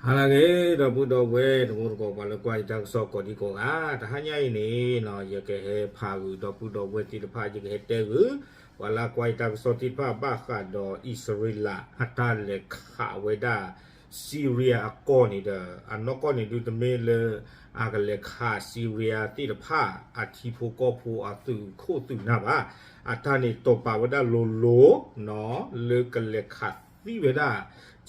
ဟါလၢအဂ့ၤ ဒီပုၢ်ဒီဝဲၢ် တံၤသကိး ပှၤလၢကွၢ်ယတၢ်ကစီၣ်ကိးဒံကိးဂၤ, တဟါညါအံၤန့ၣ် ယကဟဲဖးဂုာ်ဒီပုၢ်ဒီဝဲၢ်သ့ၣ်တဖၣ် ယကဟဲတဲဂုာ် ပှၤလၢကွၢ်ယတၢ်ကစီၣ်သ့ၣ်တဖၣ် ဘၣ်ဃးဒီးအံၣ်စရ့လးအတၢ်လဲၤခးဝဲဒၣ် Syria အကီၢ်န့ၣ်ဒီး အနီၢ်ကီၢ်န့ၣ်ဒုးတမ့ၢ်လၢ အကလဲၤခး Syria သ့ၣ်တဖၣ် အထံဖိကီၢ်ဖိအသုးခိၣ်သုးနၢ်ဘၣ်. အတၢ်န့ၣ်တိာ်ပာ်ဝဲဒၣ်လိၤလိၤ လၢကလဲၤခးသံဝဲဒၣ်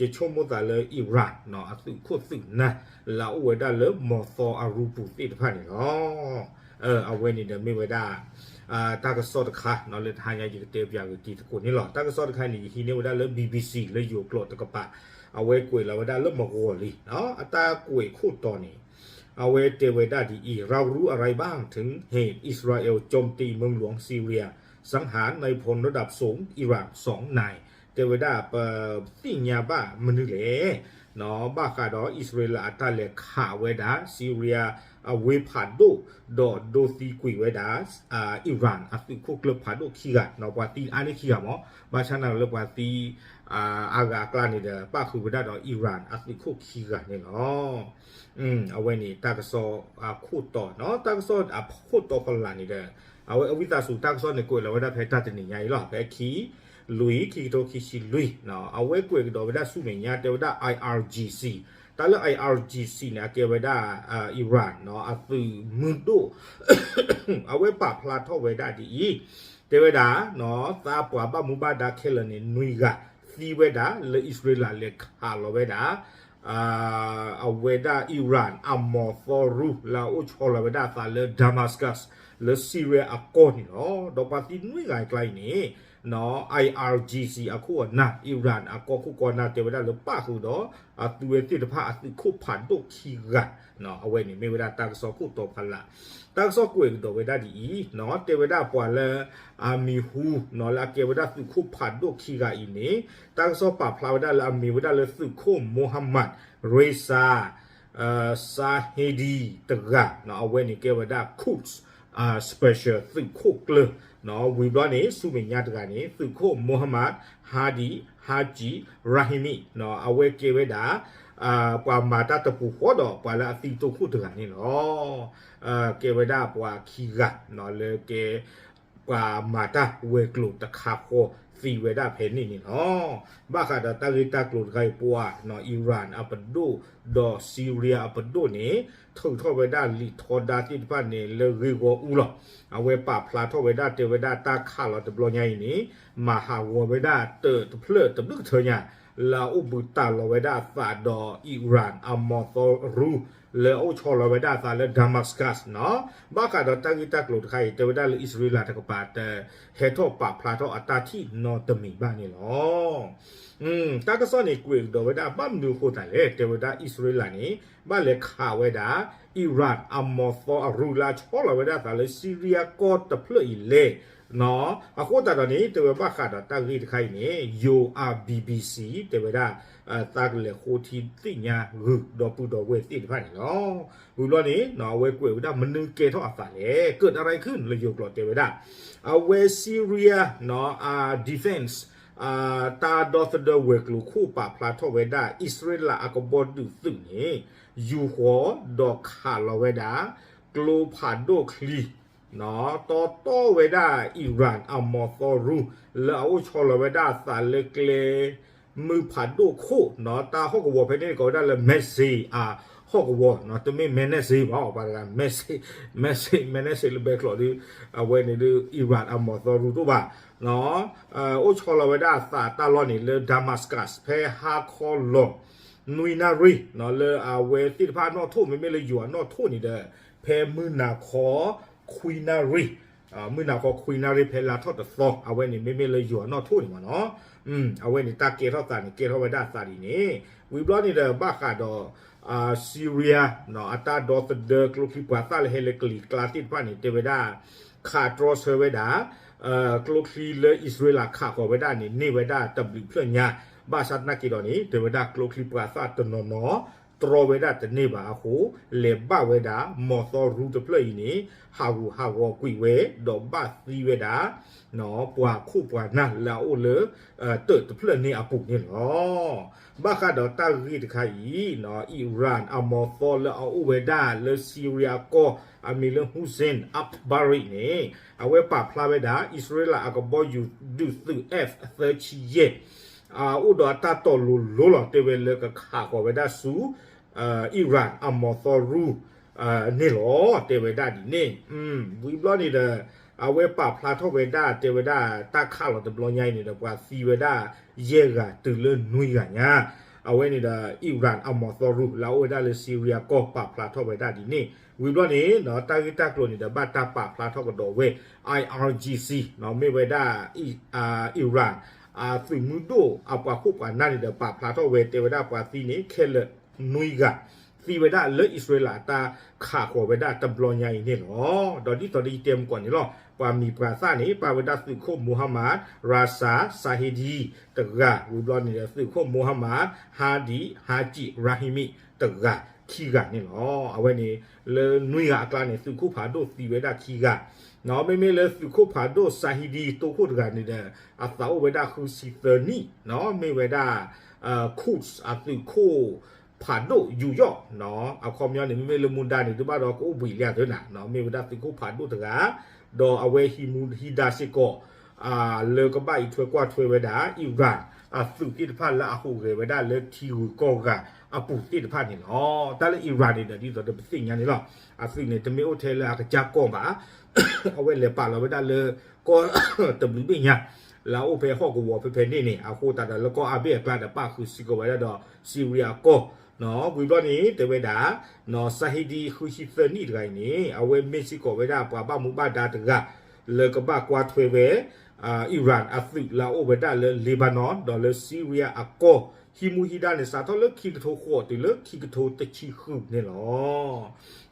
ယဆိကမိၣ်သးလၢ Iran အသုးခိၣ်သုးနၢ် လၢအအိၣ်ဝဲဒၣ်လၢမီၤသီအရူပူၤသ့ၣ်တဖၣ်န့ၣ်လီၤ. အဝဲန့ၣ်ဒီးမ့ၢ်ဝဲဒၣ် တၢ်ကစီၣ်တခါ လၢတဟါညါယကတဲပၠးဂ့ၤတံၤသကိးန့ၣ်လီၤ. တၢ်ကစီၣ်တခါန့ၣ် ယဟံးန့ၢ်ဝဲဒၣ်လၢ BBC လၢယိၤကျိာ်တကပၤ အဝဲကွဲးလီၤဝဲဒၣ်လၢမဂီၤလံ အတၢ်ကွဲးခိၣ်တီန့ၣ် အဝဲတဲဝဲဒၣ်ဒ်အံၤ เรารู้อะไรบ้างถึงเหตุอิสราเอลโจมตีเมืองหลวงซีเรีย สังหารนายพลระดับสูงอิหร่านสองนาย တဲဝဲဒၣ်ပသ့ၣ်ညါဘၣ်မနုၤလဲၣ် ဘၣ်ဃးဒီးအံၣ်စရ့လးအတၢ်လဲၤခးဝဲဒၣ် Syria အဝ့ၢ်ဖးဒိၣ် ဒီးဒိသံကွံာ်ဝဲဒၣ် Iran အသုးခိၣ်ကျၢၢ်ဖးဒိၣ်ခံဂၤ ပှၤသံအါန့ၢ်ခံဂၤမး ဘၣ်ဆၣ်နာ်လၢပှၤသံ အါဂၤအကျါန့ၣ်ဒီး ပၣ်ဃုာ်ဝဲဒၣ်ဒီး Iran အသုးခိၣ်ခံဂၤန့ၣ်လီၤ. အဝဲန့ၣ်တၢ်ကစီၣ်အခိၣ်တီ တၢ်ကစီၣ်အခိၣ်တီဖီလာ်န့ၣ်ဒီး အဝဲအဝံသးစူၤတၢ်ကစီၣ်န့ၣ်ကွဲးလီၤဝဲဒၣ်ဖဲတၢ်တနံၤညါအံၤလီၤ ဖဲခံ လွံၢ် ခံကထိခံဆံလွံၢ် အဝဲကွဲးကဒီးဝဲဒၣ်ဆူမဲာ်ညါတဲဝဲဒၣ် IRGC တၢ်လၢ IRGC န့ၣ် အကဲဝဲဒၣ် Iran အသုးမုၢ်ဒိၣ် အဝဲပာ်ဖျါထီၣ်ဝဲဒၣ်ဒ်အံၤ တဲဝဲဒၣ် သးပှၢ်ဘၣ်မူဘၣ်ဒါခဲလၢာ်န့ၣ် နွံဂၤသံဝဲဒၣ်လၢအံၣ်စရ့လးလဲၤခးလီၤဝဲဒၣ် အဝဲဒၣ် Iran အမီၤသီရူ လၢအအိၣ်ဆီလီၤဝဲဒၣ်အသးလၢ Damascus လၢ Syria အကီၢ်န့ၣ်လီၤ. ဒီးပှၤသံနွံဂၤအကျါအံၤန့ၣ် IRGC အခိၣ်အနၢ် Iran အကီၢ်ခိၣ်ကီၢ်နၢ်တဲဝဲဒၣ်လၢပၣ်ဃုာ်ဒီး အသုးဝဲသ့ၣ်တဖၣ်အသုးခိၣ်ဖးဒိၣ်ခံဂၤ အဝဲန့ၣ်မ့ၢ်ဝဲဒၣ်တၢ်ကစီၣ်ခိၣ်တီဖီလာ် တၢ်ကစီၣ်ကွဲးကဒီးဝဲဒၣ်ဒ်အံၤ တဲဝဲဒၣ်ပှၤလၢ အမံၤဟူ လၢအကဲဝဲဒၣ်သုးခိၣ်ဖးဒိၣ်ခံဂၤအံၤန့ၣ် တၢ်ကစီၣ်ပာ်ဖျါဝဲဒၣ်လၢအမံၤဝဲဒၣ်လၢသုးခိၣ် Mohammad Reza Sahedi တဂၤ အဝဲန့ၣ်ကဲဝဲဒၣ် Quds Special သုးခိၣ်ကျၢၢ် ဝံၤဘျီန့ၣ် ဆူမဲာ်ညါတဂၤန့ၣ် သုးခိၣ် Mohammad Hadi Haji Rahimi အဝဲကဲဝဲဒၣ် ပှၤမၤတၢ်တပူၤဃီဒီးပှၤလၢအသံတိခိၣ်တဂၤန့ၣ်လီၤ. ကဲဝဲဒၣ်ပှၤခံဂၤ လၢကဲ ပှၤမၤတၢ်ဝဲၤကျိၤတခါဃီသံဝဲဒၣ်ဖဲန့ၣ်န့ၣ်လီၤ. ဘၣ်ဃးဒီးတၢ်ဂ့ၢ်တၢ်ကျိၤတခါအံၤ ပှၤ Iran အပဒိၣ် ဒီး Syria အပဒိၣ်န့ၣ် ထုးထီၣ်ဝဲဒၣ်လံာ်ထီဒါသ့ၣ်တဖၣ်န့ၣ် လၢဂ့ၢ်ဂီၢ်အူလီၤ. အဝဲပာ်ဖျါထီၣ်ဝဲဒၣ်တဲဝဲဒၣ်တၢ်ခးလီၤတဘျီညါအံၤန့ၣ် မၤဟးဂီၤဝဲဒၣ်တၢၢ်တဖျၢၣ်တဘျုးကထၢညါ လၢအအိၣ်ဘှံးတၢ်လီၤဝဲဒၣ်အသးဒီး Iran အမီၤသီရူ လၢအအိၣ်ဆီလီၤဝဲဒၣ်အသးလၢ Damascus န့ၣ် ဘၣ်ဃးဒီးတၢ်ဂ့ၢ်တၢ်ကျိၤတခါအံၤ တဲဝဲဒၣ်လၢအံၣ်စရ့လးတကပၤ တဟဲထီၣ်ပာ်ဖျါထီၣ်အတၢ်ထံၣ်နီတမံၤဘၣ်န့ၣ်လီၤ. တၢ်ကစီၣ်န့ၣ်ကွဲးကဒီးဝဲဒၣ် ဘၣ်မနုၤအဃိသတးလဲၣ် တဲဝဲဒၣ်အံၣ်စရ့လးန့ၣ် ဘၣ်လဲၤခးဝဲဒၣ် Iran အမီၤသီအရူလၢအဆီလီၤဝဲဒၣ်အသးလၢ Syria ကီၢ်တဖျၢၣ်အံၤလဲၣ် အဃိသတးဒီးန့ၣ် တဲဝဲဘၣ်ဃးဒီးတၢ်ဂ့ၢ်တခါအံၤန့ၣ် ယိၤ BBC တဲဝဲဒၣ် သးကလဲၤဃိထံသ့ၣ်ညါဂုာ်ဒီပုၢ်ဒီဝဲၢ်သ့ၣ်တဖၣ်န့ၣ်လီၤ. ဝံၤဘျီန့ၣ် အဝဲကွဲးဝဲဒၣ်မနုၤကဲထီၣ်အသးလဲၣ် ကၢၣ်တရံခုၣ်လၢယိၤကျိာ်တဲဝဲဒၣ် အဝဲ Syria အ defense တၢ်ဒီသဒၢဝဲၤကျိၤခိၣ်ပာ်ဖျါထီၣ်ဝဲဒၣ် အံၣ်စရ့လးအကဘီဒုးသုးန့ၣ် ယူၤဃီၤဒီးခးလီၤဝဲဒၣ် ကျိဖးဒိၣ်ချံ တီတီဝဲဒၣ် Iran အမီၤသီရူ လၢအအိၣ်ဆီလီၤဝဲဒၣ်အသးလၢကျဲ မုၢ်ဖးဒိၣ်ခိၣ် တၢ်ဟီၣ်ကဝီၤဖဲန့ၣ်ကိးဝဲဒၣ်လၢ Messi အဟီၣ်ကဝီၤ တမ့ၢ် Menashe ဘၣ် ပှၤတဂၤ Messi Menashe လၢဘဲကျိးဒီး အဝဲန့ၣ်ဒုး Iran အမီၤသီရူတအိၣ်ဘၣ် အိၣ်ဆီလီၤဝဲဒၣ်အသးတၢ်လီၢ်န့ၣ်လၢ Damascus ဖဲဟါခီလီၤ နွံနၣ်ရံၣ် လၢအဝဲသ့ၣ်တဖၣ်အနီၣ်ထိၣ် မ့မ့ၢ်လၢယိၤအနီၣ်ထိၣ်န့ၣ်ဒီး ဖဲမုၢ်နၤခီ ခွံနၣ်ရံၣ် မုၢ်နၤခီခွံနၣ်ရံၣ် ဖဲလါထီၣ်တသီ အဝဲန့ၣ်မ့မ့ၢ်လၢယိၤအနီၣ်ထိၣ်န့ၣ်မးနီၤ အဝဲန့ၣ်တၢ်ကဲထီၣ်သးန့ၣ် ကဲထီၣ်ဝဲဒၣ်အသးဒ်န့ၣ် ဝံၤဘျီန့ၣ်ဒီး ဘၣ်ဃးဒီး Syria အတၢ်ဒီသဒၢကျိချံပှၤသၣ်လၢဟဲလၢကလံၤကျါသ့ၣ်တဖၣ်န့ၣ် တဲဝဲဒၣ် ခးတြီဆၢဝဲဒၣ် ကျိချံလၢအံၣ်စရ့လးခးဃီၤဝဲဒၣ်န့ၣ် န့ၢ်ဝဲဒၣ်တဘျုးဖျၢၣ်ညါ ဘၣ်ဆၣ်သနာ်က့ဒီးန့ၣ် တဲဝဲဒၣ်ကျိချံပှၤသၣ်တနီၤနီၤ တြီဝဲဒၣ်တန့ၢ်ဘၣ်အဃိ, လဲၤဘၣ်ဝဲဒၣ် မီၤသီရူတဖျၢၣ်အံၤန့ၣ် ဟးဂူာ်ဟးဂီၤကွံာ်ဝဲ ဒီးဘၣ်သံဝဲဒၣ် ပှၤခိၣ်ပှၤနၢ်လၢအအိၣ်လၢ တၢးတဖျၢၣ်န့ၣ်အပူၤန့ၣ်လီၤ. ဘၣ်ဃးဒီးတၢ်ဂ့ၢ်တခါအံၤ, အံရၣ်အမီၤသီလၢအအိၣ်ဝဲဒၣ်လၢ Syria အကီၢ် အမံၤလၢ Hussein Akbari န့ၣ် အဝဲပာ်ဖျါဝဲဒၣ် အံၣ်စရ့လးအကဘီယူၤဒုးသုး F thirty-eight အိၣ်ဒီးအတၢ်တီၤလိၤလိၤလီၤ တဲဝဲလၢကခးဃီၤဝဲဒၣ်ဆူ အံရၣ်အမီၤသီရူ န့ၣ်လီၤ တဲဝဲဒၣ်ဒ်န့ၣ်. ဝံၤဘျီန့ၣ်ဒီး အဝဲပာ်ဖျါထီၣ်ဝဲဒၣ် တဲဝဲဒၣ် တၢ်ခးလီၤတဘျီညါအံၤန့ၣ်ဒီး ပှၤသံဝဲဒၣ် ယဲၢ်ဂၤတုၤလၢနွံဂၤညါ. အဝဲန့ၣ်ဒီး အံရၣ်အမီၤသီရူ လၢအအိၣ်ဝဲဒၣ်လၢ Syria ကီၢ် ပာ်ဖျါထီၣ်ဝဲဒၣ်ဒ်န့ၣ်. ဝံၤဘျီန့ၣ် တၢ်ဂ့ၢ်တၢ်ကျိၤန့ၣ်ဒီး ဘၣ်တၢ်ပာ်ဖျါထီၣ်ကဒီးဝဲ I R G C မ့ၢ်ဝဲဒၣ် အံရၣ် အသုးမုၢ်ဒိၣ်အပှၤခိၣ်ပှၤနၢ်န့ၣ်ဒီး ပာ်ဖျါထီၣ်ဝဲ တဲဝဲဒၣ်ပှၤသံန့ၣ် ခဲလၢာ်နွံဂၤ သံဝဲဒၣ်လၢအံၣ်စရ့လးအတၢ်ခးဃီၤဝဲဒၣ်တဘျီညါအံၤန့ၣ်လီၤ. ဒီးဒ်သိးဒီးယတဲမုၢ်ကီၢ်န့ၣ်လီၤ. ပှၤမံၤပှၤသၣ်န့ၣ် ပာ်ဝဲဒၣ်သုးခိၣ် Mohammad Reza Shahidi တဂၤ, ဝံၤဘျီန့ၣ်ဒီး သုးခိၣ် Mohammad Hadi Haji Rahimi တဂၤ, ခံဂၤန့ၣ်လီၤ. အဝဲန့ၣ် လၢနွံဂၤအကျါန့ၣ် သုးခိၣ်ဖးဒိၣ်သံဝဲဒၣ်ခံဂၤ မ့မ့ၢ်လၢသုးခိၣ်ဖးဒိၣ် Shahidi တိခိၣ်တဂၤန့ၣ်ဒီး အသးအိၣ်ဝဲဒၣ်ဃုဆံသၢနံၣ်, မ့ၢ်ဝဲဒၣ် Quds အသုးခိၣ်ဖးဒိၣ်ယူးယီၣ်, အခီပညီန့ၣ် မ့မ့ၢ်လၢမူဒါန့ၣ် ဒုးဘၣ်ဒီးကအိၣ်ဘှံးလံအသိးန့ၣ်, မ့ၢ်ဝဲဒၣ်သုးခိၣ်ဖးဒိၣ်တဂၤ, ဒီးအဝဲဟံးမူဟံးဒါစ့ၢ်ကီး လၢကဘၣ်အံးထွဲကွၢ်ထွဲဝဲဒၣ် အံရၣ် အသုးသ့ၣ်တဖၣ်လၢအဟူးဂဲၤဝဲဒၣ်လၢထံဂုၤကီၢ်ဂၤအပူၤသ့ၣ်တဖၣ်န့ၣ်လီၤ. တၢ်လၢအံရၣ်န့ၣ်ဒီး ဒ်သိးဒီးပသ့ၣ်ညါန့ၣ်လီၤ. အသုးန့ၣ် တမ့ၢ်အိၣ်ထဲလၢအကစၢ်ကီၢ်ဘၣ်, အဝဲလဲၤပာ်လီၤဝဲဒၣ်လၢကီၢ်တဘျုးဘ့ၣ်ညါ လၢအအိၣ်ဖဲဟီၣ်ကဝီၤဖဲဖဲန့ၣ်န့ၣ်, အဃိသတးဒီးလၢကီၢ်အါဘ့ၣ်အကျါဒီး ပၣ်ဃုာ်စ့ၢ်ကီးဝဲဒၣ်ဒီး Syria အကီၢ်, ဝံၤဘျီန့ၣ် တဲဝဲဒၣ် Shahidi ဃုဆံသၢနံၣ်တဂၤအံၤန့ၣ် အဝဲမ့ၢ်စ့ၢ်ကီးဝဲဒၣ်ပှၤဘၣ်မူဘၣ်ဒါတဂၤ လၢကဘၣ်ကွၢ်ထွဲဝဲ အံရၣ် အသုးလၢအအိၣ်ဝဲဒၣ်လၢ Lebanon ဒီးလၢ Syria အကီၢ်, ဟံးမူဟံးဒါန့ၣ် စးထီၣ်လၢခံကထိဃိးတုၤလၢခံကထိတဆံဃုန့ၣ်လီ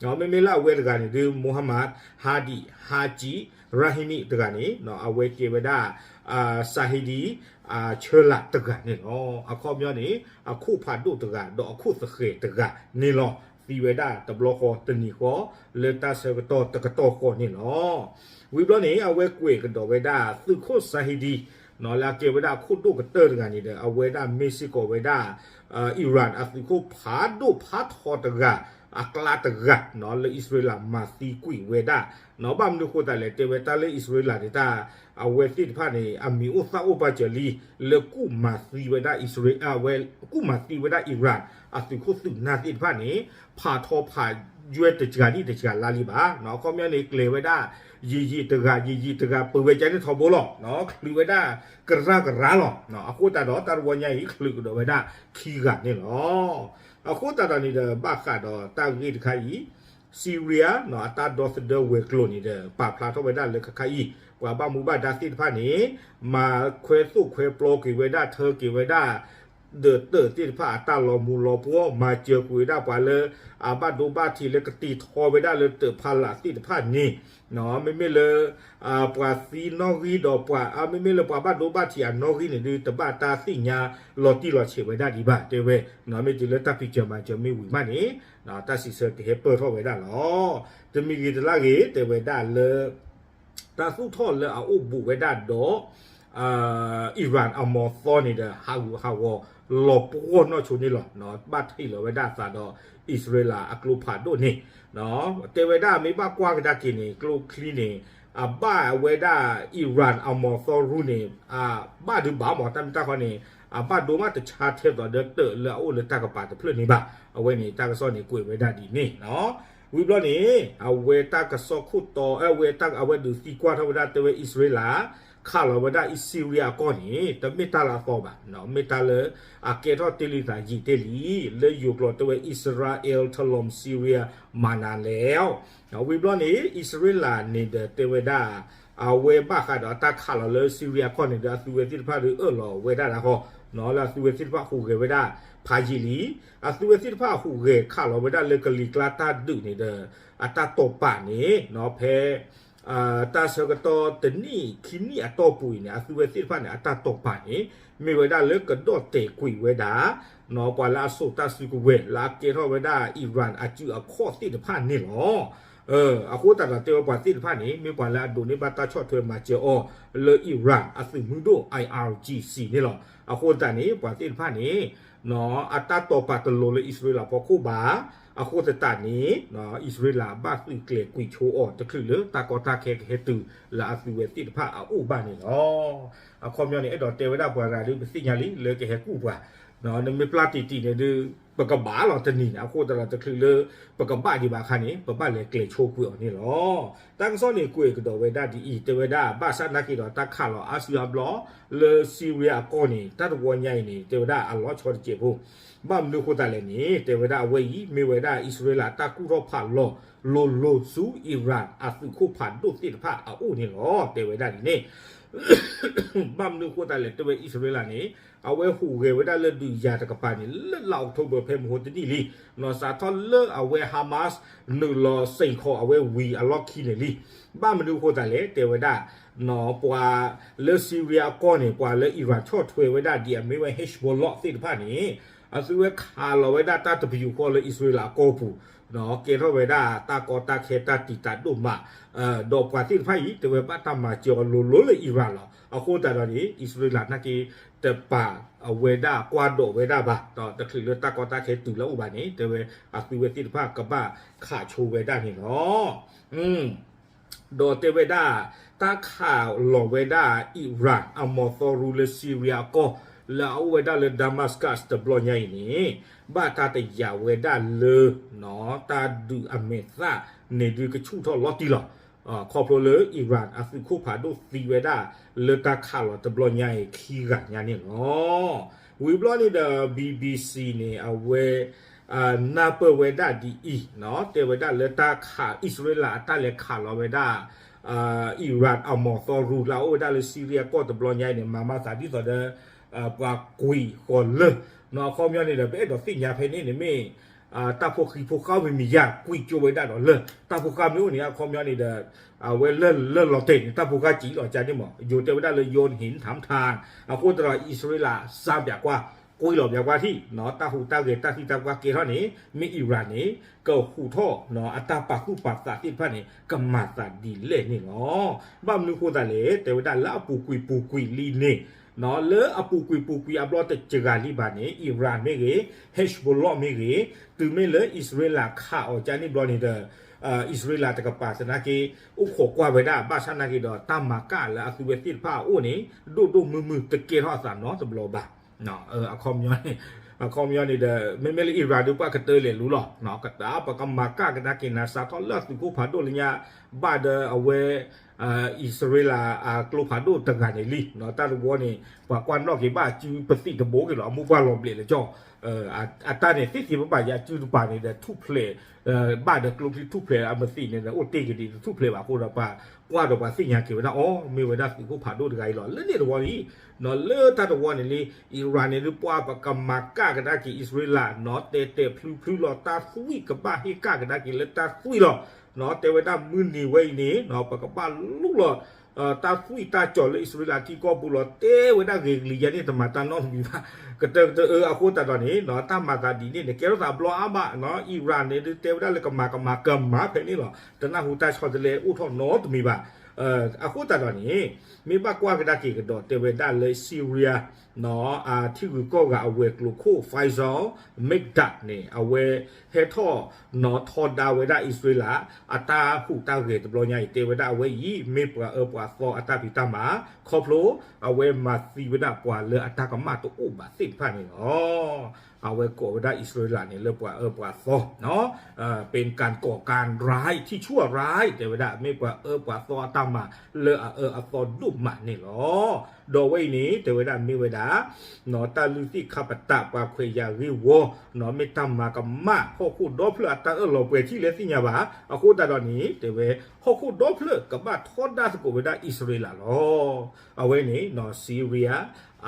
ၤ. မ့မ့ၢ်လၢအဝဲတဂၤန့ၣ်ဒုး Mohammad Hadi Haji Rahimi တဂၤန့ၣ် အဝဲကဲဝဲဒၣ် Shahidi ဆၢလးတဂၤန့ၣ်လီၤ. အခီပညီန့ၣ် အခိၣ်ဖးဒိၣ်တဂၤ ဒီးအခိၣ်သဃဲၤတဂၤန့ၣ်လီၤ. သံဝဲဒၣ်တဘျီဃီတနံၤဃီ လၢတၢ်ဆၢကတီၢ်တကတီၢ်ဃီန့ၣ်လီၤ. ဝံၤဘျီန့ၣ် အဝဲကွဲးကဒီးဝဲဒၣ် သုးခိၣ် Shahidi လၢအကဲဝဲဒၣ်ခိၣ်ဒိၣ်ကတၢၢ်တဂၤန့ၣ်ဒီး အဝဲဒၣ်မ့ၢ်စ့ၢ်ကီးဝဲဒၣ် အံရၣ် အသုးခိၣ်ဖးဒိၣ်ဖးထီတဂၤ အကျါတဂၤ လၢအံၣ်စရ့လးမၤသံကွံာ်ဝဲဒၣ်, ဘၣ်မနုၤဃိသတးလဲၣ် တဲဝဲတၢ်လၢအံၣ်စရ့လးန့ၣ် တၢ် အဝဲသ့ၣ်တဖၣ်န့ၣ် အမံၤအိၣ်သၣ်အိၣ်ပာ်စၢၤလံ လၢကူၣ်မၤသံဝဲဒၣ်အံၣ်စရ့လး ဝဲ ကူၣ်မၤသံဝဲဒၣ်အံရၣ် အသုးခိၣ်သုးနၢ်သ့ၣ်တဖၣ်န့ၣ် ဖးထီဖးယွဲၢ်တစှၤနံၣ်တစှၤလါလံဘၣ်. အခီပညီန့ၣ် ကျဲၤဝဲဒၣ် ယံာ်ယံာ်တဂၤ ယံာ်ယံာ်တဂၤ ပၢၤဝဲကန့ၣ်ထီဘိလီၤ. ချုးဝဲဒၣ်ကရၢကရၢလီၤ. အဃိသတးဒီး တၢ်တဝီညါအံၤ ချုးကဒီးဝဲဒၣ်ခံဂၤန့ၣ်လီၤ. အဃိသတးဒီးန့ၣ်ဒီး ဘၣ်ဃးဒီးတၢ်ဂ့ၢ်တခါအံၤ Syria အတၢ်ဒီသဒၢဝဲၤကျိၤန့ၣ်ဒီး ပာ်ဖျါထီၣ်ဝဲဒၣ်လၢခဲခါအံၤ ပှၤဘၣ်မူဘၣ်ဒါသ့ၣ်တဖၣ်န့ၣ် မၤခွဲသိၣ်ခွဲပျီက့ၤဝဲဒၣ် ထၢက့ၤဝဲဒၣ် ဒီးတၢးသ့ၣ်တဖၣ်အတၢ်လီၤမူၤလီၤပှီၢ် မၤစၢၤကွံာ်ဝဲဒၣ်ပှၤလၢ အဘၣ်ဒိဘၣ်ထံးလၢကတ့ထီဝဲဒၣ်လၢတၢးဖီလာ်သ့ၣ်တဖၣ်န့ၣ် မ့မ့ၢ်လၢ ပှၤသံနီၣ်ဂံၢ်ဒီးပှၤ မ့မ့ၢ်လၢပှၤဘၣ်ဒိဘၣ်ထံးအနီၣ်ဂံၢ်န့ၣ်ဒုး တဘၣ်တၢ်သ့ၣ်ညါလီၤတံၢ်လီၤဆဲးဝဲဒၣ်ဒံးဘၣ် တဲဝဲ, မ့ၢ်တုၤလၢတၢ်ဖံးစၢၤမၤစၢၤမ့ၢ်ဝံၤမးန့ၣ် တၢ်စံးဆၢကဟဲပၢၢ်ထီၣ်ဝဲဒၣ်လီၤ. တမံၤဂ့ၤတလၢ်ဂ့ၤ တဲဝဲဒၣ်လၢ တၢ်သူၣ်ထီၣ်လၢအအိၣ်ဘူးဝဲဒၣ်ဒီး အံရၣ်အမီၤသီန့ၣ်ဒီး ဟးဂူာ်ဟးဂီၤလီၤပှီၢ်နီၢ်ဆိန့ၣ်လီၤ. ဘၣ်ထံၣ်လီၤဝဲဒၣ်အသးဒီး အံၣ်စရ့လးအကျိဖးဒိၣ်န့ၣ် တဲဝဲဒၣ်မ့ၢ်ဘၣ်ကွၢ်ကဒါက့ၤန့ၣ် ကျိချံန့ၣ် အဘၣ်ဝဲဒၣ် အံရၣ်အမီၤသီရူန့ၣ် အဘၣ်ဒုးဘၣ်မး တၢ်မ့ၢ်တၢ်ဃီန့ၣ် အဘၣ်ဒိမးတဆါထဲသိးဒီးတၢးလၢအအိၣ်လၢတၢ်ကပၤတဖျၢၣ်န့ၣ်ဘၣ်. အဝဲန့ၣ် တၢ်ကစီၣ်န့ၣ်ကွဲးဝဲဒၣ်ဒ်န့ၣ် ဝံၤဘျီန့ၣ် အဝဲတၢ်ကစီၣ်ခိၣ်တီ အဝဲတၢ်အဝဲဒုးသံကွၢ်ထီၣ်ဝဲဒၣ်တဲဝဲအံၣ်စရ့လး ခးလီၤဝဲဒၣ်အံၣ်စံရံအကီၢ်န့ၣ် တမ့ၢ်တၢ်လၢအသီဘၣ်, မ့ၢ်တၢ်လၢအကဲထီၣ်တ့ၢ်လံသးယံာ်တ့ၢ်လံ, လၢယိၤကျိာ်တဲဝဲ อิสราเอลถล่มซีเรียมานานแล้ว ဝံၤဘျီန့ၣ် အံၣ်စရ့လးန့ၣ်ဒီးတဲဝဲဒၣ် အဝဲဘၣ်ဃးဒီးတၢ်ခးလီၤလၢစံရံအကီၢ်န့ၣ်ဒီး အသုဝဲသ့ၣ်တဖၣ်ဒီးအၢၣ်လီၤဝဲဒၣ်ဒၣ်ဃီ လၢအသုဝဲသ့ၣ်တဖၣ်ဟူးဂဲၤဝဲဒၣ်ဖးယံာ်လံ. အသုဝဲသ့ၣ်တဖၣ်ဟူးဂဲၤခးလီၤဝဲဒၣ်လၢကလံၤကျါတၢ်ဒုးန့ၣ်ဒီး အတၢ်တိာ်ပာ်န့ၣ် ဖဲ Syria တၢ်ဆၢကတီၢ်တနံၣ်ခံနံၣ်အတီၢ်ပူၤအံၤန့ၣ် အသုဝဲသ့ၣ်တဖၣ်န့ၣ် အတၢ်တိာ်ပာ်န့ၣ် မ့ၢ်ဝဲဒၣ်လၢကဒီၣ်တဲာ်ကွံာ်ဝဲဒၣ် ပှၤလၢအစိာ်တၢ်စုကဝဲၤ လၢအကဲထီၣ်ဝဲဒၣ် Iran အစုအခီၣ်သ့ၣ်တဖၣ်န့ၣ်လီၤ. အဃိသတးဒီးတဲဝဲပှၤသ့ၣ်တဖၣ်န့ၣ် မ့ၢ်ပှၤလၢအဒိးန့ၢ်ဘၣ်တၢ်ဆီၣ်ထွဲမၤစၢၤအီၤ လၢ Iran အသုးမုၢ်ဒိၣ် I R G C န့ၣ်လီၤ. အဃိသတးန့ၣ် ပှၤသ့ၣ်တဖၣ်န့ၣ် အတၢ်တိာ်ပာ်တလိၤလၢအံၣ်စရ့လးဖီခိၣ်ဘၣ်. အဃိသတးန့ၣ် အံၣ်စရ့လးဘၣ်သုးကျဲၤကွံာ်ဆိအီၤ တချုးလၢတၢ်ကီတၢ်ခဲကဟဲတုၤလၢအသုဝဲသ့ၣ်တဖၣ်အအိၣ်ဘၣ်န့ၣ်လီၤ. အခီပညီန့ၣ် အဲၣ်ဒိးတဲဝဲဒၣ်ပှၤဂၤဒုး ပသ့ၣ်ညါလံ လၢကဟဲကူၣ်ပှၤ နမ့ၢ်ပျၢ်တံၢ်တံၢ်န့ၣ်ဒုး ပကဘၣ်လီၤတနံၤန့ၣ် အဃိသတးဒီးတချုးလၢ ပကဘၣ်ဒံးဘၣ်အခါန့ၣ် ပဘၣ်လဲၤကျဲၤဆိကွံာ်အီၤန့ၣ်လီၤ. တၢ်ကစီၣ်န့ၣ်ကွဲးကဒီးဝဲဒၣ်ဒ်အံၤ တဲဝဲဒၣ် ဘၣ်ဆၣ်နာ်က့ဒီးတၢ်ခးလီၤအါစုအါဘျီ လၢ Syria အကီၢ်န့ၣ် တၢ်တဝီညါအံၤန့ၣ် တဲဝဲဒၣ်အလီၤဆီတစဲးဖိ ဘၣ်မနုၤအဃိသတးလဲၣ်န့ၣ် တဲဝဲဒၣ်အဝဲအံၤ မ့ၢ်ဝဲဒၣ်အံၣ်စရ့လးတၢ်ကူၣ်ထီၣ်ဖးလီၤလိၤလိၤဆူ Iran အသုးခိၣ်ဖးဒိၣ်သ့ၣ်တဖၣ်အအိၣ်န့ၣ်လီၤ. တဲဝဲဒၣ်ဒ်န့ၣ် ဘၣ်မနုၤအဃိသတးလဲၣ် တဲဝဲအံၣ်စရ့လးန့ၣ် အဝဲဟူးဂဲၤဝဲဒၣ်လၢဒုးယၤတကပၤန့ၣ် လၢလါအီးကထိဘၢၣ်ဖဲမဟိတနံၣ်လံ စးထီၣ်လၢအဝဲ Hamas နုာ်လီၤစ့ၢ်ကီးအဝဲဝံၤအလီၢ်ခံန့ၣ်လံ. ဘၣ်မနုၤအဃိသတးလဲၣ် တဲဝဲဒၣ် ပှၤလၢ Syria အကီၢ်န့ၣ် ပှၤလၢ Iran ဆီၣ်ထွဲဝဲဒၣ်ဒ်အမ့ၢ်ဝဲ Hezbollah သ့ၣ်တဖၣ်န့ၣ် အသုဝဲခးလီၤဝဲဒၣ်တၢ်တပယူာ်ဃီလၢအံၣ်စရ့လးအကီၢ်ပူၤ ကဲထီၣ်ဝဲဒၣ်တၢ်ကီတၢ်ခဲတၢ်တံာ်တာ်ဒိၣ်မး ဒီးပှၤသ့ၣ်တဖၣ်အံၤ တဲဝဲဘၣ်တၢ်မၤစၢၤအီၤလိၤလိၤလၢ Iran လီၤ. အဃိသတးဒီးန့ၣ် အံၣ်စရ့လးနာ်က့ တပာ်အဝဲဒၣ်ကွၢ်ဒိးဝဲဒၣ်ဘၣ် ဒီးတချုးလၢတၢ်ကီတၢ်ခဲတုၤလၢအအိၣ်ဘၣ်န့ၣ် တဲဝဲအသုဝဲသ့ၣ်တဖၣ်ကဘၣ်ခးဆိဝဲဒၣ်န့ၣ်လီၤ. ဒီးတဲဝဲဒၣ် တၢ်ခးလီၤဝဲဒၣ် Iran အမီၤသီရူလၢ Syria အကီၢ် လၢအအိၣ်ဝဲဒၣ်လၢ Damascus တဘျီညါအံၤန့ၣ် ဘၣ်တၢ်တယာ်ဝဲဒၣ်လၢ တၢ်ဒုးအမဲာ်သၣ်န့ၣ်ဒုးကဆူၣ်ထီၣ်လီၤတံၢ်လီၤ. ခီဖျိလၢ Iran အသုးခိၣ်ဖးဒိၣ်သံဝဲဒၣ် လၢတၢ်ခးလီၤတဘျီညါအံၤခံဂၤညါန့ၣ်လီၤ. ဝံၤဘျီန့ၣ်ဒီး BBC န့ၣ် အဝဲ နၢ်ပၢၢ်ဝဲဒၣ်ဒ်အံၤ တဲဝဲဒၣ်လၢတၢ်ခး အံၣ်စရ့လးအတၢ်လဲၤခးလီၤဝဲဒၣ် Iran အမီၤသီရူလၢအအိၣ်ဝဲဒၣ်လၢ Syria ကီၢ်တဘျီညါအံၤန့ၣ် မၤမၤသးဒ်သိးဒီး ပှၤကွံာ်ဃီၤလၢ အခီပညီန့ၣ်ဒီး ပအဲၣ်ဒိးသ့ၣ်ညါဖဲန့ၣ်န့ၣ်မ့ၢ် တၢ်ဖိဃံဖိဃာ်မံၤမံၤယါ ကွံာ်ကၠိဝဲဒၣ်ဒီးလၢ တၢ်ဖိဃာ်မ့ၢ်အိၣ်န့ၣ် အခီပညီန့ၣ်ဒီး အဝဲလၢလီၤတဲာ်န့ၣ် တၢ်ဖိဃာ်စံးလီၤကါန့ၣ်မး ယိၤတဲဝဲဒၣ်လၢ ယိၤနဟ့ၣ်ထၢမ်ထၢမ် အဃိသတးဒီး အံၣ်စရ့လးစါပၠးကွၢ် ကွံာ်လီၤပၠးကွၢ်ထံၣ် တၢ်ဟူးတၢ်ဂဲၤတၢ်သံတၢ်ပှၢ်ကဲထီၣ်န့ၣ် မ့ၢ် Iran န့ၣ် ကဟူးထီၣ် အတၢ်ပာ်သူၣ်ပာ်သးသ့ၣ်တဖၣ်န့ၣ် ကမၤသးဒ်လဲၣ်န့ၣ်လီၤ. ဘၣ်မနုၤအဃိသတးလဲၣ် တဲဝဲဒၣ်လၢအပူၤကွံာ်ပူၤကွံာ်လံန့ၣ် လၢအပူၤကွံာ်ပူၤကွံာ်အဘျီတစှၤလံဘၣ်န့ၣ် Iran မ့ၢ်ဂ့ၤ Hezbollah မ့ၢ်ဂ့ၤ တုၤမ့ၢ်လၢအံၣ်စရ့လးခးအီၤကါန့ၣ်ဘျီန့ၣ်ဒီး အံၣ်စရ့လးတကပၤသနာ်က့ အိၣ်ခိးကွၢ်ဝဲဒၣ် ဘၣ်ဆၣ်သနာ်က့ဒီး တၢ်မၤကၣ်လၢအသုဝဲသ့ၣ်တဖၣ်အအိၣ်န့ၣ် ဒိၣ်ဒိၣ်မုၢ်မုၢ်တကဲထီၣ်အသးနီတဘျီဘၣ်. အခီပညီန့ၣ်ဒီး မ့မ့ၢ်လၢ Iran ဒီးပှၤကတၢၢ်လဲၤလူလီၤ ကတၢၢ်ပကမၤကၣ်ကဒါက့ၤနၤ စးထီၣ်လၢအသုးခိၣ်ဖးဒိၣ်လၢညါ ဘၣ်ဒီးအဝဲ အံၣ်စရ့လးအကျိဖးဒိၣ်တဂၤန့ၣ်လံ တၢ်တဝီန့ၣ် ပှၤကွၢ်နီၣ်က့ၤဘၣ်အစုပသံးတဘိက့ၤလီၤ အမိၢ်ပှၢ်လီၤဘျဲးလၢကၠီ အတၢ်န့ၣ်သ့သ့ပဘၣ်ယၤအစုတပၤန့ၣ်ဒီးထူၣ်ဖျဲး ဘၣ်ဒီးကျိချံထူၣ်ဖျဲးအမသံးန့ၣ်ဒီး အိၣ်တ့ၢ်က့ၤဒံးတထူၣ်ဖျဲးဘၣ်အဃိဒီးပှၤကွၢ်ဒီးပှၤသ့ၣ်ညါက့ၤဝဲဒၣ်အီၤ မ့ၢ်ဝဲဒၣ်သုးခိၣ်ဖးဒိၣ်တဂၤအံၤလီၤ လၢန့ၣ်တဝီလံ လၢတၢ်တဝီန့ၣ်လံ Iran န့ၣ်ဒုးပှၤပကမၤကၣ်ကဒါက့ၤအံၣ်စရ့လးနီၤ တဲာ်တဲာ်ဖျုးဖျုးလီၤ တၢ်သွံၣ်ကဘၣ်ဟ့ၣ်ကၣ်ကဒါက့ၤလၢတၢ်သွံၣ်လီၤ တဲဝဲဒၣ်မုၢ်နံၤဝဲအံၤန့ၣ် ပကဘၣ်လူလီၤ တၢ်သွံၣ်တၢ်ကၠီၤလၢအံၣ်စရ့လးထံကီၢ်ပူၤလီၤ တဲဝဲဒၣ်ဂ့ၤကလံၤယါန့ၣ် တမၤတၢ်နီတမံၤဘၣ် ကတၢၢ်ကတၢၢ်အဃိသတးဒီးန့ၣ် တၢ်မၤသးဒ်န့ၣ်န့ၣ် ကဲထီၣ်သးဘျီအါမး Iran န့ၣ်ဒုးတဲဝဲဒၣ်လၢကမၤကမၤကမၤဖဲန့ၣ်လီၤ တနၢ်ဟူတၢ်ဆီတလဲအိၣ်ထီၣ်နီတမံၤဘၣ် အဃိသတးဒီးန့ၣ် မ့ၢ်ဘၣ်ကွၢ်ကဒါက့ၤကဒီးတဲဝဲဒၣ်လၢ Syria အထံဂုၤကီၢ်ဂၤအဝဲၤကျိၤခိၣ် Faisal Mekdad န့ၣ် အဝဲဟဲထီၣ်နီၤထီဒါဝဲဒၣ်အံၣ်စရ့လး အတၢ်ဟူးတၢ်ဂဲၤတဘျီညါအံၤ တဲဝဲဒၣ်အဝဲအံၤ မ့ၢ်ပှၤအၢပှၤသီအတၢ်ဖံးတၢ်မၤ ခီဖျိ အဝဲမၤသံဝဲဒၣ်ပှၤလၢအတၢ်ကမၣ်တအိၣ်ဘၣ်သ့ၣ်တဖၣ်န့ၣ်လီၤ အဝဲကိးဝဲဒၣ်အံၣ်စရ့လးန့ၣ် လၢပှၤအၢပှၤသီ ပ့ၤကၣ်ကိးကၣ်ရၢၣ် ထံဆူၣ်အရၢၣ် တဲဝဲဒၣ် မ့ၢ်ပှၤအၢပှၤသီအတၢ်မၤ လၢအအၢအသီဒိၣ်မးန့ၣ်လီၤ. ဒီးဝဲအံၤန့ၣ် တဲဝဲဒၣ်မ့ၢ်ဝဲဒၣ် တၢ်လုၢ်သ့ၣ်ခါပတာ်ပှၤခွဲးယာ်ဂ့ၢ်ဝီ မ့ၢ်တၢ်မၤကမၣ်ဟီၣ်ခိၣ်ဒီဖျၢၣ်အတၢ်အၢၣ်လီၤပှဲၤထံၣ်လၢသ့ၣ်ညါဘၣ် အဃိသတးဒီးန့ၣ် တဲဝဲ ဟီၣ်ခိၣ်ဒီဖျၢၣ်ကဘၣ်ထီဒါသကိးဝဲဒၣ်အံၣ်စရ့လးလီၤ. အဝဲန့ၣ် Syria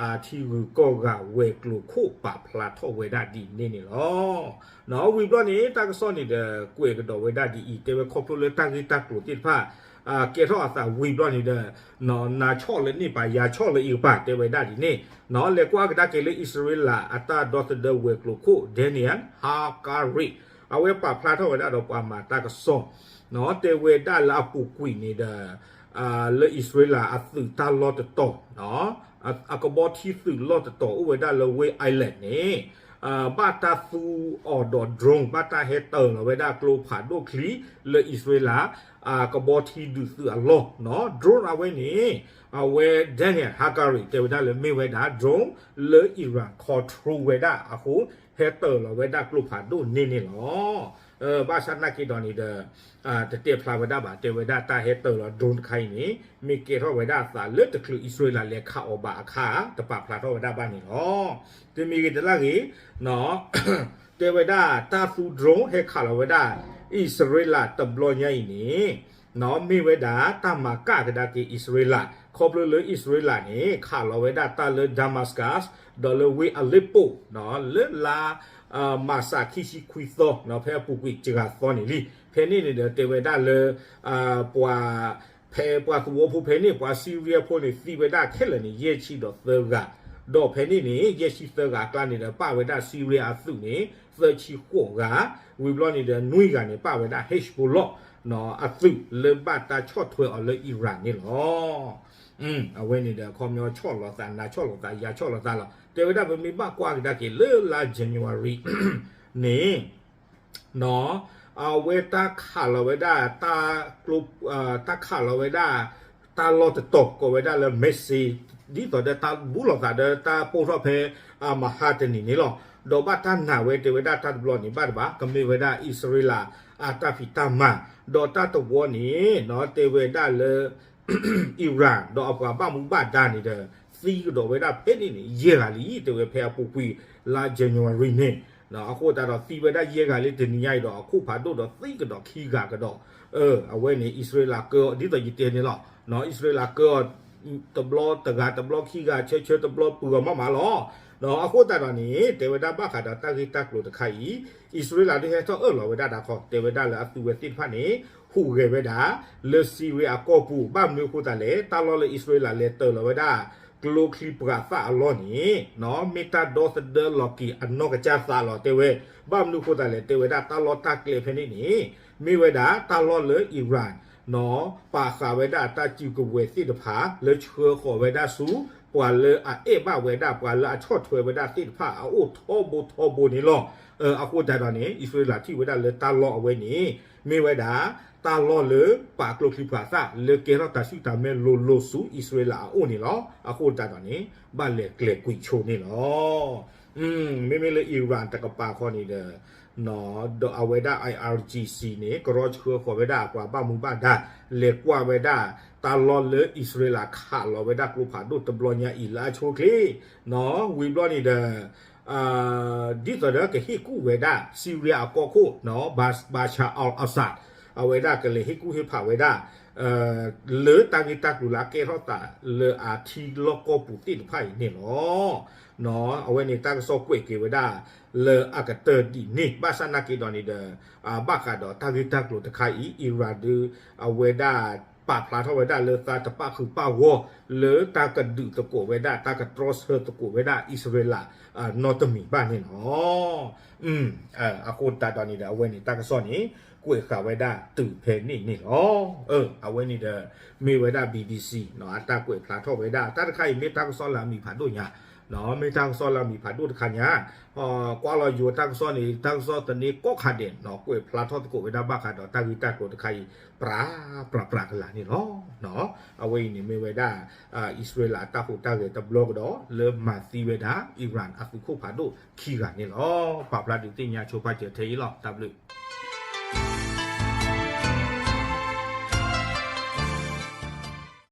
အထံဂုၤကီၢ်ဂၤဝဲၤကျိၤခိၣ်ပာ်ဖျါထီၣ်ဝဲဒၣ်ဒ်န့ၣ်န့ၣ်လီၤ. ဝံၤဘျီန့ၣ် တၢ်ကစီၣ်န့ၣ်ဒီးကွဲးကဒီးဝဲဒၣ်ဒ်အံၤ တဲဝဲခီဖျိလၢတၢ်ဂ့ၢ်တၢ်ကျိၤသ့ၣ်တဖၣ် ကဲထီၣ်အသးဝံၤဘျီန့ၣ်ဒီး နၤဆီၣ်လၢန့ၢ်ပၤ ယၤဆီၣ်လၢအံၤကပၤ တဲဝဲဒၣ်ဒ်န့ၣ် လဲၤကွၢ်ကဒါက့ၤလၢအံၣ်စရ့လးအတၢ်ဒီသဒၢဝဲၤကျိၤခိၣ် Daniel Hagari အဝဲပာ်ဖျါထီၣ်ဝဲဒၣ်ဒီးပှၤမၤတၢ်ကစီၣ် တဲဝဲဒၣ်လၢအပူၤကွံာ်န့ၣ်ဒီး လၢအံၣ်စရ့လးအသုးတၢ်လီၢ်တတီၤ အကဘီထံသုးလီၢ်တတီၤအိၣ်ဝဲဒၣ်လၢဝ့ၢ် Eilat န့ၣ် ဘၣ်တၢ်သူအီၤဒီး drone ဘၣ်တၢ်ဟဲတၢၤလီၤဝဲဒၣ်ကျိဖးဒိၣ်ချံလၢအံၣ်စရ့လး ကဘီထံဒုးသုးအလီၢ် drone အဝဲန့ၣ် အဝဲ Daniel Hagari တဲဝဲဒၣ်လၢမ့ၢ်ဝဲဒၣ် drone လၢ Iran control ဝဲဒၣ်အဃိ ဟဲတၢၤလီၤဝဲဒၣ်ကျိဖးဒိၣ်န့ၣ်န့ၣ်လီၤ. ဘၣ်ဆၣ်နာ်က့ဒီးန့ၣ်ဒီး တတဲဖျါဝဲဒၣ်ဘၣ် တဲဝဲဒၣ်တၢ်ဟဲတၢၤလီၤ drone တခါအံၤန့ၣ် မ့ၢ်ကဲထီၣ်ဝဲဒၣ်အသးလၢတချုးအံၣ်စရ့လးလဲၤခးအီၤဘၣ်အခါ တပာ်ဖျါထီၣ်ဝဲဒၣ်ဘၣ်န့ၣ်လီၤ. တမံၤဂ့ၤတလၢ်ဂ့ၤ တဲဝဲဒၣ်တၢ်သူ drone ဟဲခးလီၤဝဲဒၣ် အံၣ်စရ့လးတဘျီညါအံၤန့ၣ် မ့ၢ်ဝဲဒၣ်တၢ်မၤကၣ်ကဒါက့ၤအံၣ်စရ့လး ခီဖျိလၢအံၣ်စရ့လးန့ၣ် ခးလီၤဝဲဒၣ်တၢ်လၢ Damascus ဒီးလၢဝ့ၢ် Aleppo လၢလါ မၤစးခံဆံခွံသီ ဖဲအပူၤကွံာ်တဂၤသီန့ၣ်လံ. ဖဲန့ၣ်န့ၣ်ဒီးတဲဝဲဒၣ်လၢ ပှၤ ဖဲပှၤသဝီဖိဖဲန့ၣ် ပှၤ Syria ဖိန့ၣ် သံဝဲဒၣ်ခဲလၢာ်န့ၣ် ယဲၢ်ဆံဒီးသၢဂၤ, ဒီးဖဲန့ၣ်န့ၣ် ယဲၢ်ဆံသၢဂၤအကျါန့ၣ်ဒီး ပၣ်ဝဲဒၣ် Syria အသုးန့ၣ် သၢဆံဃိးဂၤ, ဝံၤဘျီန့ၣ်ဒီး နွံဂၤန့ၣ် ပၣ်ဝဲဒၣ် Hezbollah အသုးလၢဘၣ်တၢ်ဆီၣ်ထွဲအီၤလၢ Iran န့ၣ်လီၤ. အဝဲန့ၣ်ဒီး အခီပညီဆီၣ်လီၤသး နၤဆီၣ်လီၤသး ယၤဆီၣ်လီၤသးလီၤ. တဲဝဲဒၣ်ပမ့ၢ်ဘၣ်ကွၢ်ကဒါက့ၤလၢလါ January န့ၣ် အဝဲတၢ်ခးလီၤဝဲဒၣ် တၢ်ခးလီၤဝဲဒၣ် တၢ်လီၢ်တတီၤ ကိးဝဲဒၣ်လၢ missile ဒ်သိးဒီးတၢ်ဘူၣ်လီၤသးဒီးတၢ်ပိၢ်ထီၣ်ဖဲ မဟါတနံၤန့ၣ်လီၤ. ဒီးဘၣ်တၢ်နာ်ဝဲတဲဝဲဒၣ်တၢ်တဘျီန့ၣ် ဘၣ်တဘၣ် ကမ့ၢ်ဝဲဒၣ်အံၣ်စရ့လး အတၢ်ဖံးတၢ်မၤ ဒီးတၢ်တဝီန့ၣ် တဲဝဲဒၣ်လၢ Iran ဒီးအပှၤဘၣ်မူဘၣ်ဒါန့ၣ်ဒီး သံကဒီးဝဲဒၣ်ဖဲန့ၣ်န့ၣ် ယဲၢ်ဂၤလံ တဲဝဲဖဲအပူၤကွံာ်လါ January န့ၣ် အဃိသတးဒီးသံဝဲဒၣ်ယဲၢ်ဂၤလံ တနံၤညါအံၤဒီး အခိၣ်ဖးဒိၣ်ဒီးသံကဒီးခံဂၤကဒီး အဝဲန့ၣ် အံၣ်စရ့လးကၢအီၤ ဒ်သိးယတဲန့ၣ်လီၤ. အံၣ်စရ့လးကၢအီၤ တဘျီတဂၤတဘျီခံဂၤ ဆၢဆၢတဘျီပုၢ်အီၤမးမးလီၤ. အဃိသတးဒီးန့ၣ် တဲဝဲဒၣ်ဘၣ်ဃးဒီးတၢ်ဂ့ၢ်တၢ်ကျိၤတခါအံၤ အံၣ်စရ့လးဒုးဟဲထီၣ်အၢၣ်လီၤဝဲဒၣ်တၢ်ခီ တဲဝဲဒၣ်လၢအသုးဝဲသ့ၣ်တဖၣ်န့ၣ် ဟူးဂဲၤဝဲဒၣ် လၢ Syria အကီၢ်ပူၤ ဘၣ်မနုၤအဃိသတးလဲၣ် တၢ်လီၢ်လၢအံၣ်စရ့လးလဲၤတၢၤလီၤဝဲဒၣ် ကျိချံပှၤသၣ်အလီၢ်န့ၣ် မ့ၢ်တၢ်ဒီသဒၢလီၤက့ၤအနီၢ်ကစၢ်သးလီၤ တဲဝဲ ဘၣ်မနုၤအဃိသတးလဲၣ် တဲဝဲဒၣ်တၢ်လီၢ်တၢ်ကျဲဖဲန့ၣ်န့ၣ် မ့ၢ်ဝဲဒၣ်တၢ်လီၢ်လၢ Iran ပာ်ဃာ်ဝဲဒၣ်တၢ်စုကဝဲၤသ့ၣ်တဖၣ် လၢဆှၢဃီၤဝဲဒၣ်ဆူ ပှၤလၢအအဲၣ်ဘၣ်ဝဲဒၣ် ပှၤလၢအဆီၣ်ထွဲဝဲဒၣ်သ့ၣ်တဖၣ် အအိၣ်ထီဘိထီဘိန့ၣ်လီၤ. အဃိသတးဒီးန့ၣ် အံၣ်စရ့လးထံၣ်ဝဲဒၣ်လၢတၢ်လီၢ်အဝဲန့ၣ် မ့ၢ်ဝဲဒၣ် တၢ်လီၢ်လၢပာ်ကျိချံပှၤသၣ် လၢကဲထီၣ်တၢ်ဆူၣ်တၢ်မဲလိၤလိၤဆူအံၣ်စရ့လးအအိၣ်န့ၣ်လီၤ. အဃိသတးဒီးန့ၣ် ဘၣ်လဲၤကျဲၤကွံာ်ဆိန့ၣ်လီၤ. မ့မ့ၢ်လၢ Iran တကပၤဃီန့ၣ်ဒီး ဒီးအဝဲဒၣ် I R G C န့ၣ် ကရီဆှၢဃီၤဝဲဒၣ်အပှၤဘၣ်မူဘၣ်ဒါ လဲၤကွၢ်ဝဲဒၣ် တၢ်လီၢ်လၢအံၣ်စရ့လးခးလီၤဝဲဒၣ်ကျိဖးဒိၣ်တဘျီညါအံၤလၢအဆိအချ့ ဝံၤဘျီန့ၣ်ဒီး ဒ်သိးဒီးကဟ့ၣ်ကူၣ်ဝဲဒၣ် Syria အကီၢ်ခိၣ် Bashar al-Assad အဝဲဒၣ်ကလဲၤဟ့ၣ်ကူၣ်ဟ့ၣ်ဖးဝဲဒၣ် လၢတၢ်ဂ့ၢ်တၢ်ကျိၤလၢအကဲထီၣ်သးလၢအထံလီၢ်ကီၢ်ပူၤသ့ၣ်တဖၣ်အံၤန့ၣ်လီၤ. အဝဲန့ၣ်တၢ်ကစီၣ်ကွဲးက့ၤဝဲဒၣ် လၢအကတၢၢ်ဒ်န့ၣ် ဘၣ်ဆၣ်နာ်က့ဒီးန့ၣ်ဒီး ဘၣ်ဃးဒီးတၢ်ဂ့ၢ်တၢ်ကျိၤတခါအံၤ Iran ဒုး အဝဲဒၣ် ပာ်ဖျါထီၣ်ဝဲဒၣ်လၢသးတပာ်ဃုာ်ပာ်ဂီၢ် လၢတၢ်ကဒုးသကိးဝဲဒၣ် တၢ်ကတြီဆၢသကိးဝဲဒၣ်အံၣ်စရ့လး နီတမံၤဘၣ်န့ၣ်လီၤ. အဃိသတးဒီးန့ၣ်ဒီး အဝဲန့ၣ်တၢ်ကစီၣ်န့ၣ် ကွဲးဃာ်ဝဲဒၣ်တုၤဖဲန့ၣ်န့ၣ်လီၤ. အဝဲန့ၣ်ဒီး မ့ၢ်ဝဲဒၣ် B B C အတၢ်ကွဲးဖျါထီၣ်ဝဲဒၣ် တၢ်တခါအံၤမ့ၢ်တၢ်ကစီၣ်လၢအမံၤဖးဒိၣ်ညါ မ့ၢ်တၢ်ကစီၣ်လၢအမံၤဖးဒိၣ်တခါညါ ကွၢ်လီၤယိၤတၢ်ကစီၣ်န့ၣ် တၢ်ကစီၣ်သန့ကိးခါဒဲး ကွဲးဖျါထီၣ်သကိးဝဲဒၣ်ဘၣ်ဃးဒီးတၢ်ဂ့ၢ်တၢ်ကျိၤတခါအံၤ ပြးပြးပြးကလာ်န့ၣ်လီၤ. အဝဲအံၤန့ၣ်မ့ၢ်ဝဲဒၣ် အံၣ်စရ့လးအတၢ်ဟူးတၢ်ဂဲၤတဘျီကဒီး လၢမၤသံဝဲဒၣ် Iran အသုးခိၣ်ဖးဒိၣ်ခံဂၤန့ၣ်လီၤ. ပာ်ဖျါဒုးသ့ၣ်ညါဆိပာ်စၢၤထဲအံၤလီၤ. တၢ်ဘျုး